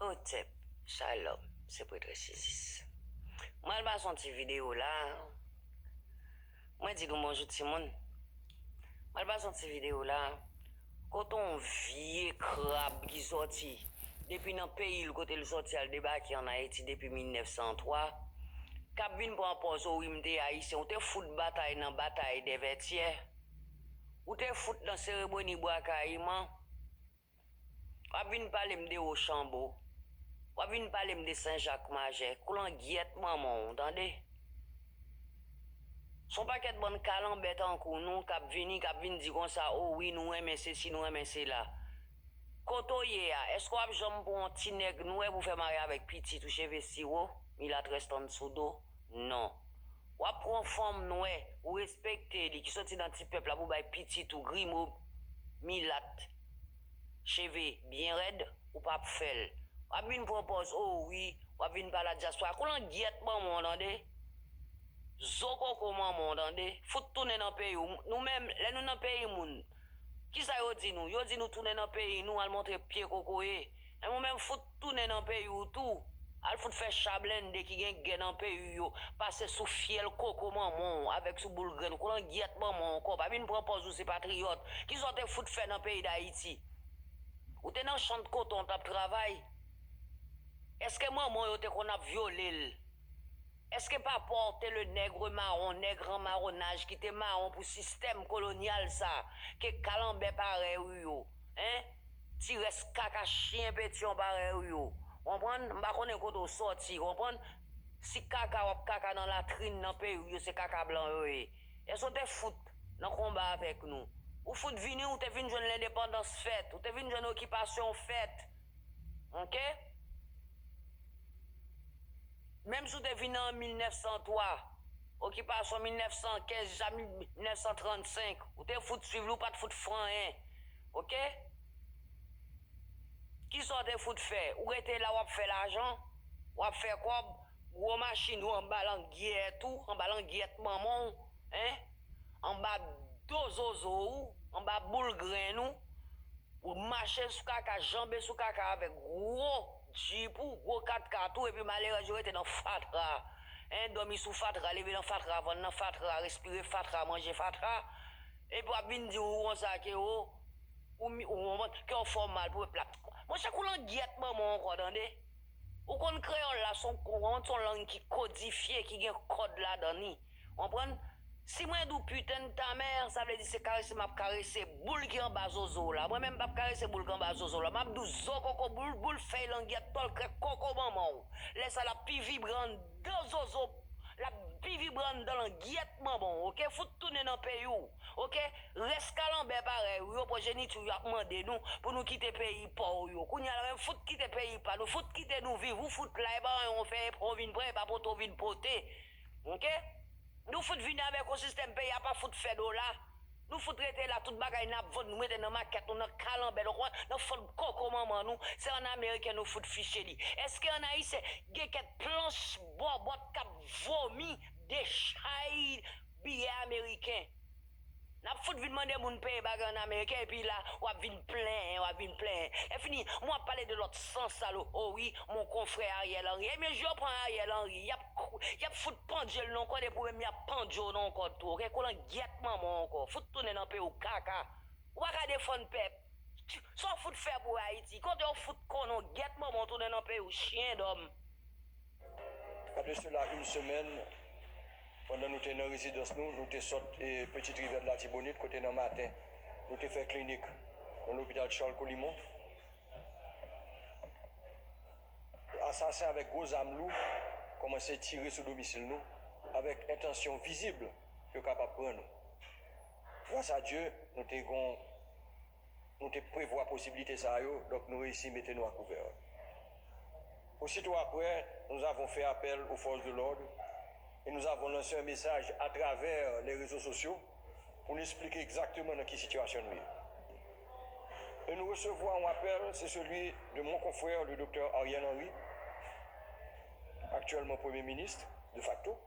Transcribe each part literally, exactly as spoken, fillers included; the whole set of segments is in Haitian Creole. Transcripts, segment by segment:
Imhotep, Shalom, se Prêtrès Isis. Mwen al pase yon ti videyo la. Mwen di nou bonjou timoun. Mwen al pase yon ti videyo la. Kote yon vye krab ki sòti depi nan peyi l kote l sòti al debake ann Ayiti depi mil nèf san twa, k ap vin pran pòz, o wi, m te ayisyen, ou te fout batay nan batay dè Vètyè, ou te fout nan seremoni Bwa Kayiman, w ap vin pale m de Wochanbo, w ap vin pale m de Sen Jak Majè, koulangyèt manman w, tande? S on pakèt bann kalanbè tankou nou k ap vini, k ap vin di konsa, o wi, nou renmen sesi, nou renmen sela. Kote w ye a, èske w ap janm pran yon ti nèg nwè pou fè marye avèk pitit ou cheve siwo, milatrès tann sou do? Non. W ap pran fanm nwè, ou respekte li, ki soti nan ti pèp la pou bay pitit ou grimo milat, cheve byen rèd, ou p ap fè l. W ap vin pran pòz, o wi, w ap vin pale a dyaspora. Koulangyèt manman w, tande? Zo koko manman w, tande? Fout tounen nan peyi w. Nou menm, lè nou nan peyi moun, kisa yo di nou? Yo di nou tounen nan peyi nou, al montre pye kokoye. Enben ou menm fout tounen nan peyi w tou. Al fout fè cha blende ki gen gè nan peyi w yo, pase sou fyèl koko manman w avèk sou boul grenn w. Koulangyèt manman w ankò. Pa vin pran pòz ou se patriyòt. Kisa w te fout fè nan peyi Dayiti? Ou te nan chan koton w t ap travay? Èske manman w yo te konn ap vyole l? Èske papa w te le nègre mawon, nèg an mawonaj ki te mawon pou sistèm kolonyal sa, ke kalanbè parèy ou yo, en? Ti rès kaka chyen petyon parèy ou yo. Konprann? M pa konnen kote w sòti, konprann? Si kaka w ap kaka nan latrin nan peyi w yo, se kaka blan yo ye. Èske w te fout nan konba avèk nou? Ou fout vini, ou te vin jwenn lendepandans fèt, ou te vin jwenn okipasyon fèt. Oke? Menm si w te vin an mil nèf san twa, okipasyon mil nèf san kenz jiska mil nèf san trannsenk, ou te fout swiv li, ou pa t fout fè anyen. Oke? Kisa w te fout fè? Ou rete la, w ap fè lajan, w ap fè kòb, gwo machin ou anba langyèt ou, anba langyèt manman w, en? Anba do zozo ou, anba boul grenn ou, ou mache sou kaka, janbe sou kaka avèk gwo jip ou, gwo katkat ou, epi malerèz yo rete nan fatra. En, dòmi sou fatra, leve nan fatra, vann nan fatra, respire fatra, manje fatra. Epi w ap vin di w konsa ke o, ou, ou konprann, ke w fè w mal pou pèp la. Monchè, koulangyèt manman w ankò, tande? Ou konn kreyòl la, se yon, se yon lang ki kodifye, ki gen kòd ladan li. Konprann? Si mwen di w putain de ta mère, sa vle di se karese m ap karese boul ki anba zozo w la. Mwen menm m p ap karese boul ki anba zozo w la. M ap di w zo koko boul, boul fèy langyèt tòl krèk koko manman w. Lè sa l ap pi vibre anndan zozo, l ap pi vibre anndan langyèt manman w, oke? Fout tounen nan peyi w, oke? Rès kalanbè parèy ou yo, pwojeniti w yo ap mande nou pou nou kite peyi pa w yo. Kounye a la menm, fout kite peyi pa nou, fout kite nou viv, ou fout la, e pa anyen w fè, e pa w vin pran, e pa pote w vin pote. Oke? Nou fout vini avèk yon sistèm peyi a pa fout fè dola. Nou fout rete la, tout bagay n ap vann, nou mete nan makèt nou, nan kalanbè nou, konprann, nan fon koko manman nou. Se an ameriken nou fout fiche li. Èske an ayisyen gen kèk planch bòbòt k ap vomi dechay biyè ameriken? N ap fout vin mande moun peye bagay an ameriken, epi la, w ap vin plenyen, w ap vin plenyen. Lè fini, mwen ap pale de lòt san sal, o wi, mon confrère Ariel Henry. Ebyen, je pran Ariel Henry, y ap, y ap fout pandye l nan kòd, epi ou menm y ap pandye w nan yon kòd tou, oke? Koulangyèt manman w ankò, fout tounen nan peyi w kaka. Ou pa ka defann pèp. Sa w fout fè pou Ayiti? Kote w fout konnen w gyèt manman w tounen nan peyi w, chyen dòm. A de cela une semaine, pandan nou te nan rezidans nou, nou te sot e Petite Rivière de l'Artibonite, kote nan maten, nou te fè klinik nan lopital Charles Colimon. Asasen avèk gwo zam lou kòmanse tire sou domisil nou avèk entansyon vizib yo kapab pran nou. Gras a Dye, nou te gon, nou te prevwa posiblite sa yo, donk nou reyisi mete nou a kouvè. Aussitôt après, nous avons fait appel aux forces de l'ordre et nous avons lancé un message à travers les réseaux sociaux pour nous expliquer exactement dans quelle situation nous sommes. Et nous recevons un appel, c'est celui de mon confrère, le docteur Ariel Henry, actuellement Premier ministre de facto,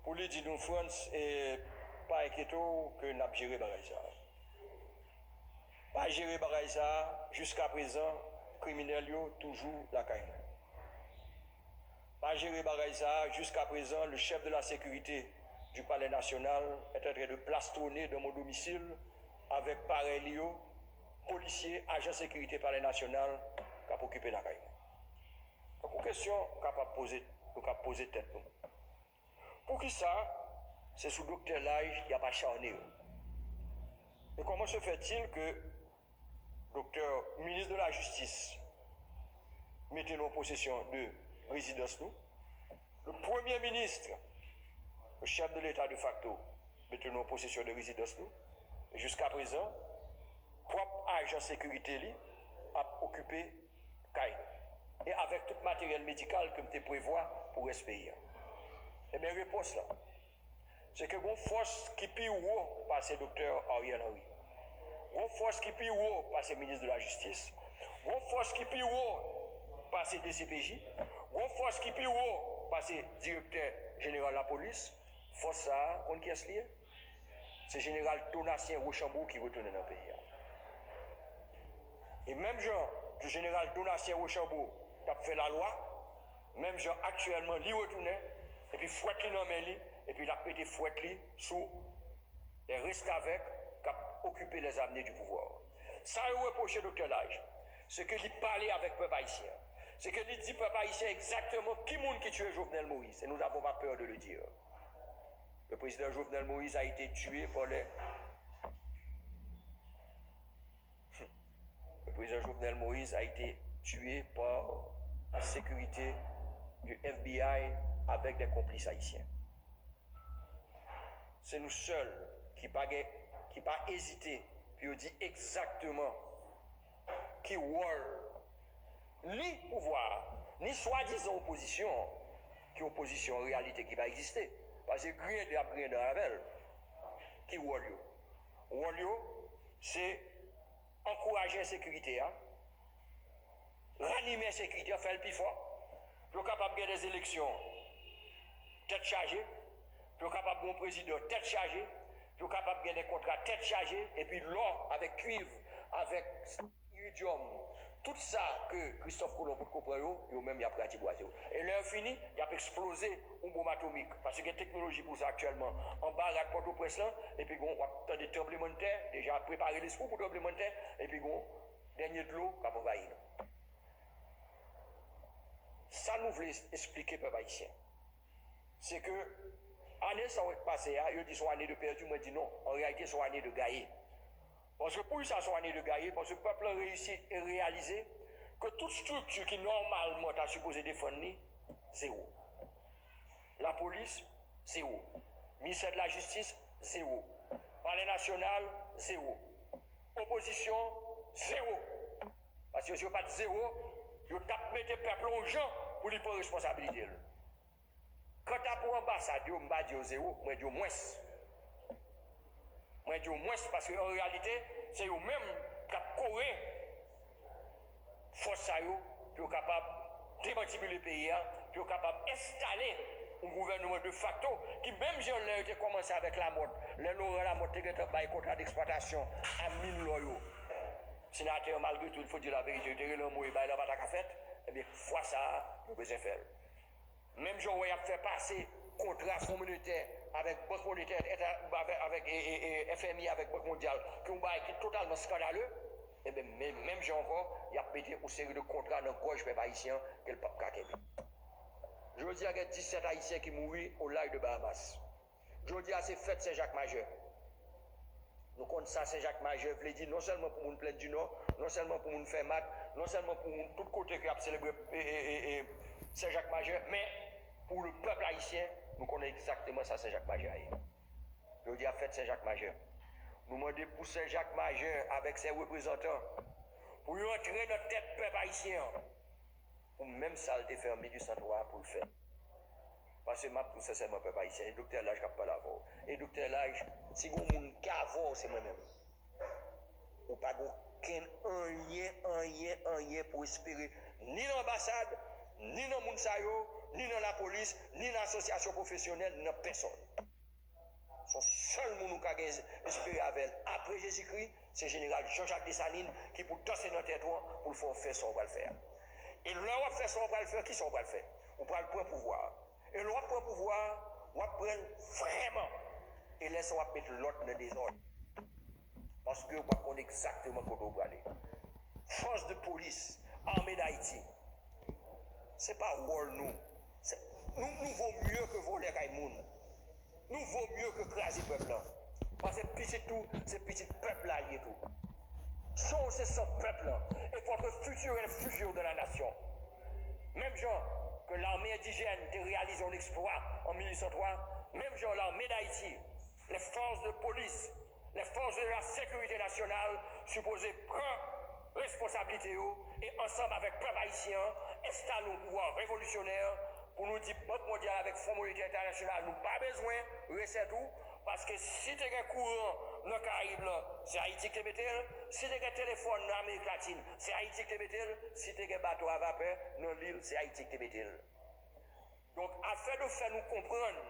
pou li di nou, Frantz, eh, pa enkyete w ke n ap jere bagay sa a. Pa jere bagay sa a, jiskaprezan, Kriminèl yo toujou lakay mwen. Malgre bagay sa a, jusqu'à présent, le chef de la sécurité du Palais National est en train de plastronner dans mon domicile avec parèy li yo, polisye, ajan sekirite Palè Nasyonal k ap okipe lakay mwen. Donk, yon kesyon kapab poze, nou kab poze tèt nou. Poukisa se sou doktè Laj y ap acharne yo? Et comment se fait-il que doktè, ministre de la Justice, mete nou an posesyon de rezidans nou? Le premye minis, le chef de l'État de facto, mete nou an posesyon de rezidans nou. E jiska prezan, pwòp ajan sekirite li ap okipe kay nou. E avèk tout materyèl medikal ke m te prevwa pou rès peyi a. Ebyen, repons lan, se ke gon fòs ki pi wo pase doktè Ariel Henry. Gon fòs ki pi wo pase minis de la jistis. Gon fòs ki pi wo pase D C P J. Gon fòs ki pi wo pase direktè jeneral lapolis. Fòs sa a, konn kiyès li ye? Se jeneral Donatien Rochambeau ki retounen nan peyi a. E menm jan ke jeneral Donatien Rochambeau t ap fè lalwa, menm jan aktyèlman li retounen, epi fwèt li nan men li, epi l ap mete fwèt li sou les restavèk k ap okipe les avenues du pouvoir. Sa yo repwoche doktè Laj, se ke li pale avèk pèp ayisyen. Se ke li di pèp ayisyen egzakteman ki moun ki tiye Jovenel Moïse. Et nous n'avons pas peur de le dire. Le président Jovenel Moïse a été tué par les Le président Jovenel Moïse a été tué par la sécurité du F B I avec des complices haïtiens. Se nou sèl ki pa gen, ki pa ezite pou yo di egzakteman ki wòl ni pouvwa a, ni swadizan opozisyon an, ki opozisyon an reyalite ki pa egziste, paske griyen dan y ap griyen dan avè l. Ki wòl yo? Wòl yo, se ankouraje ensekirite a, ranime ensekirite a, fè l pi fò, pou yo kapab gen dè eleksyon tèt chaje, pou yo kapab gen yon prezidan tèt chaje, pou yo kapab gen dè kontra tèt chaje, epi lò avèk kuiv, avèk iridyòm, tout sa ke Kristòf Kolon potko pran yo, yo menm y ap ratibwaze yo. E lè yo fini, y ap eksploze yon bonm atomik, paske gen teknoloji pou sa aktyèlman. Anba rad Pòtoprens lan, epi gon, w ap tande tranblemanntè, deja prepare lespri w pou tranblemanntè, epi gon dènye dlo k ap anvayi nou. Sa nou vle es-, esplike pèp ayisyen, se ke ane sa yo k pase a, yo di se yon ane de pèdi, mwen di non, an reyalite se yon ane de gaye. Paske poukisa se yon ane de gaye? Paske pèp lan reyisi e reyalize ke tout estrikti ki nòmalman ta sipoze defann li, zewo. Lapolis, zewo. Ministè de la Jistis, zewo. Palè Nasyonal, zewo. Opozisyon, zewo. Paske si yo pa t zewo, yo t ap mete pèp lan yon jan pou li pran responsabilite l. Kanta pou anbasad yo, m pa di yo zewo, mwen di yo mwens. Mwen di yo mwens paske an reyalite, se yo menm k ap kore fòs sa yo pou yo kapab demantibile peyi a, pou yo kapab enstale yon gouvènman defakto ki, menm jan lè yo te kòmanse avèk Lamòt, lè Laurent Lamothe te gentan bay kontra deksplwatasyon a min lò yo, senatè, malgre tou, il faut dire la vérité, yo te rele anmwe, bagay la pa ta ka fèt, ebyen, fwa sa a, yo bezwen fè l. Menm jan w wè y ap fè pase kontra Fon Monetè avèk Bank Monetè, avèk, avèk, e, e, e, F M I, avèk Bank Mondyal, ki yon bagay ki totalman eskandale, ebyen, men, menm jan ankò, y ap mete yon seri de kontra nan gòj pèp ayisyen an ke l p ap ka kenbe. Jodi a, gen disèt Ayisyen ki mouri au large de Bahamas. Jodi a, se fèt Sen Jak Majè. Nou konn sa Sen Jak Majè vle di, non sèlman pou moun Plèn di Nò, non sèlman pou moun Fèmat, non sèlman pou moun tout kote ki ap selebre, e, e, e, e, Sen Jak Majè, men pou le pèp ayisyen, nou konnen egzakteman sa Sen Jak Majè a ye. Jodi a, fèt Sen Jak Majè. Nou mande pou Sen Jak Majè avèk sè reprezantan, pou yo antre nan tèt pèp ayisyen an, pou menm sa l te fè an mil uit san twa a pou l fè. Paske m ap di w sensèman, pèp ayisyen, e doktè Laj k ap pale avè w. E doktè Laj, si gon moun k avè w, se mwen menm. Ou pa gen okenn anyen, anyen, anyen pou espere, ni nan anbasad, ni nan moun sa yo, ni nan lapolis, ni nan asosyasyon pwofesyonèl, ni nan pèsonn. Se yon sèl moun ou ka gen espere avè l apre Jezikri, se jeneral Jean Jacques Dessalines ki pou danse nan tèt ou an pou l fè w fè sa w pral fè a. E lè w ap fè sa w pral fè, kisa w pral fè? Ou pral pran pouvwa a. E lè w ap pran pouvwa a, w ap pran l vrèman. E lè sa w ap met lòd nan dezòd. Paske w p ap konn egzakteman kote w prale. Fòs de polis, Armée d'Haïti, se pa wòl nou. Se, nou, nou vo mye ke vòlè kay moun. Nou vo mye ke kraze pèp lan. Paske pitit ou, se pitit pèp la l ye tou. San w se san pèp lan. Et votre futur est le futur de la nation. Menm jan ke lame endijèn te reyalize yon eksplwa an mil uit san twa, menm jan lame Dayiti, les forces de police, les forces de la sécurité nationale sipoze pran responsablite yo e ansanm avèk pèp ayisyen an, enstale yon pouvwa revolisyonè pou nou di Bank Mondyal avèk Fon Monetè Entènasyonal, nou pa bezwen resèt ou, paske si te gen kouran nan Karayib lan, se Ayiti ki te mete l, si te gen telefòn nan Amerik Latin, se Ayiti ki te mete l, si te gen bato a vapè nan lil, se Ayiti ki te mete l. Donk, afin de fè nou konprann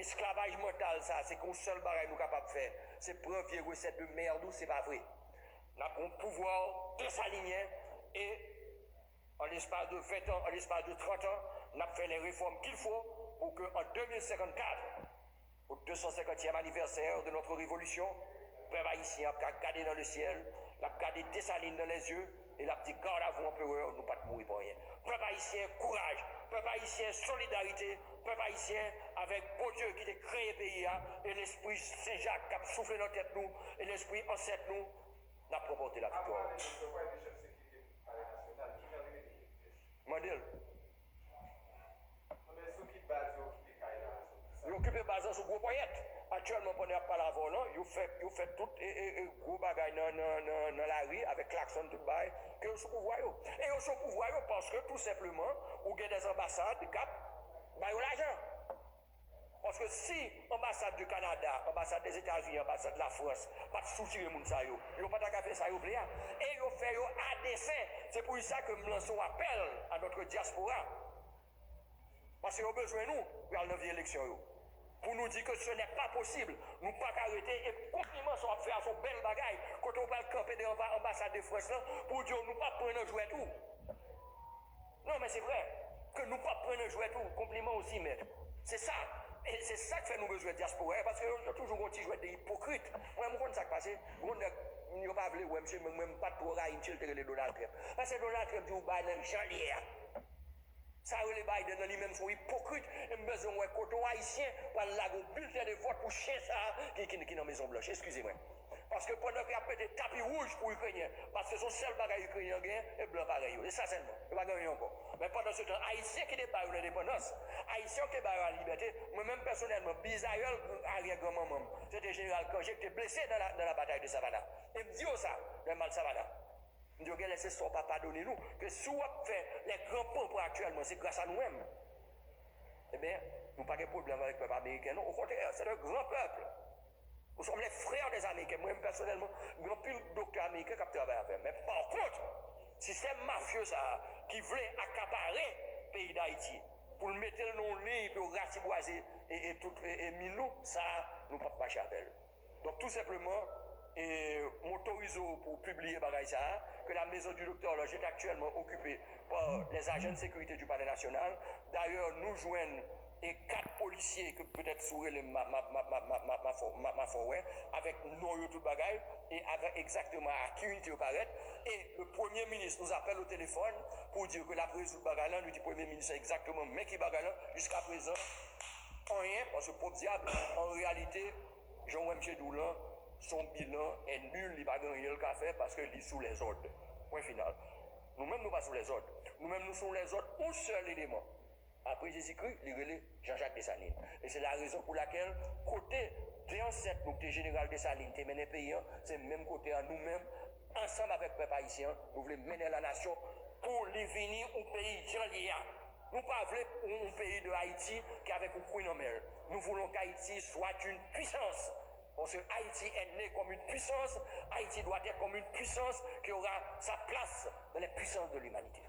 esklavaj mantal sa, se yon sèl bagay nou kapab fè, se pran vye resèt de mèd ou, se pa vre. N ap pran pouvwa desalinyen e an lespas de ven an, an lespas de trant an, n ap fè les réformes qu'il faut pour que en deux mille cinquante-quatre, au deux cent cinquantième anniversaire de notre révolution, pèp ayisyen ap ka gade nan le ciel, l ap gade Desalin nan lèzye, e l ap di, "Garde à vous, empereur, nou pa t mouri pou anyen." Pèp ayisyen, kouraj! Pèp ayisyen, solidarite! Pèp ayisyen, avèk Bondye ki te kreye peyi a, e lespri Sen Jak k ap soufle nan tèt nou, e lespri ansèt nou, n ap ranpòte laviktwa. Mande l. Yo okipe baz lan sou gwo ponyèt. Aktyèlman, pandan y ap pale avè w lan, yo fè, yo fè tout e, e, e, gwo bagay nan, nan, nan, nan lari avèk klakson, tout bagay, ke yo sou pouvwa yo. E yo sou pouvwa yo paske, tou senpleman, ou gen dèz anbasad k ap ba yo lajan. Paske si anbasad de Kanada, anbasad Dèzetazini, anbasad Lafrans pa t soutire moun sa yo, yo pa ta ka fè sa yo vle a. E yo fè yo a desen. Se pou sa ke m lanse yon apèl a notre diaspora. Paske yo bezwen nou pou y al nan vye eleksyon yo. Pou nou di ke ce n'est pas possible. Nou pa ka rete e konpliman sa w ap fè a se yon bèl bagay. Kote w pral kanpe devan anba-, anbasad de Frans lan pou w di yo nou p ap pran nan jwèt ou. Non, men se vrè. Ke nou p ap pran nan jwèt ou, konpliman osi, mèt. Se sa. E se sa k fè nou bezwen dyaspora a, paske yo, yo toujou gon ti jwèt de ipokrit. Mwen, m konn sa k pase. Gon nèg, yo pa vle wè misye, men mwen, m pa t twò rayi misye, l te rele Donald Trump. Paske Donald Trump di ou bay nan jan li ye a. Sa rele Biden nan li menm se yon ipokrit. E m bezwen wè kote yon Ayisyen pral lage yon bilten de vòt pou chen sa a ki, ki, ki nan Mezon Blanch. Eskize mwen. Paske pandan ke y ap mete tapi wouj pou Ikrenyen, paske se yon sèl bagay Ikrenyen an genyen, e blan parèy yo. E sa sèlman. Yo pa gen anyen ankò. Men pandan se tan, Ayisyen ki te ba yo lendepandans, Ayisyen yo ki te ba yo lalibète, mwen menm pèsonèlman, bizayèl aryè granmanman m, se te jeneral Kanje ki te blese nan la, nan la batay de Savannah. E m di yo sa, nan mal Savannah. M di yo, genlè se sa w pa padone nou, ke si w ap fè les grands pompons aktyèlman, se gras a nou menm. Ebyen, nou pa gen pwoblèm avèk pèp ameriken, non. Okontrè, c'est un grand peuple. Nous sommes les frères des Américains. Mwen menm pèsonèlman, gen anpil doktè ameriken k ap travay avè m. Men pa kont, sistèm mafye sa a ki vle akapare peyi Dayiti, pou l mete l nan yon liy, pou yo ratibwaze e, e tout e, e min nou, sa a, nou p ap mache avè l. Donk, tou senpleman, e, m otorize w pou w pibliye bagay sa a, que la maison du docteur Horloge est actuellement occupée par les agents de sécurité du Palais National. D'ailleurs, nou jwenn e kat polisye ke petèt si w rele m, m a, m a, m a, m a, m a, m a, m a fè w wè, avèk non yo tout bagay, e avèk egzakteman a ki inite yo parèt. E le premye minis nous appelle au téléphone pour dire que l ap rezoud bagay la, nou di premye minis egzakteman men ki bagay la, jiskaprezan, anyen, paske pwòp dyab, an reyalite, jan w wè misye di w lan, son bilan est nul, li pa gen anyen l ka fè paske li sou lèzòd. Pwen final. Nou menm, nou pa sou lèzòd. Nou menm, nou sou lèzòd yon sèl eleman. Apre Jezikri, li rele Jean-Jacques Dessalines. E se la rezon pou lakèl, kote de ansèt nou ki te jeneral Dessalines te mennen peyi an, se menm kote a nou menm, ansanm avèk pèp ayisyen an, nou vle mennen lanasyon pou li vini yon peyi jan li ye a. Nou pa vle yon, yon peyi de Ayiti ki avèk yon queen an men l. Nous voulons qu'Haïti soit une puissance. Parce que Haïti est née comme une puissance, Haïti doit être comme une puissance qui aura sa place dans les puissances de l'humanité.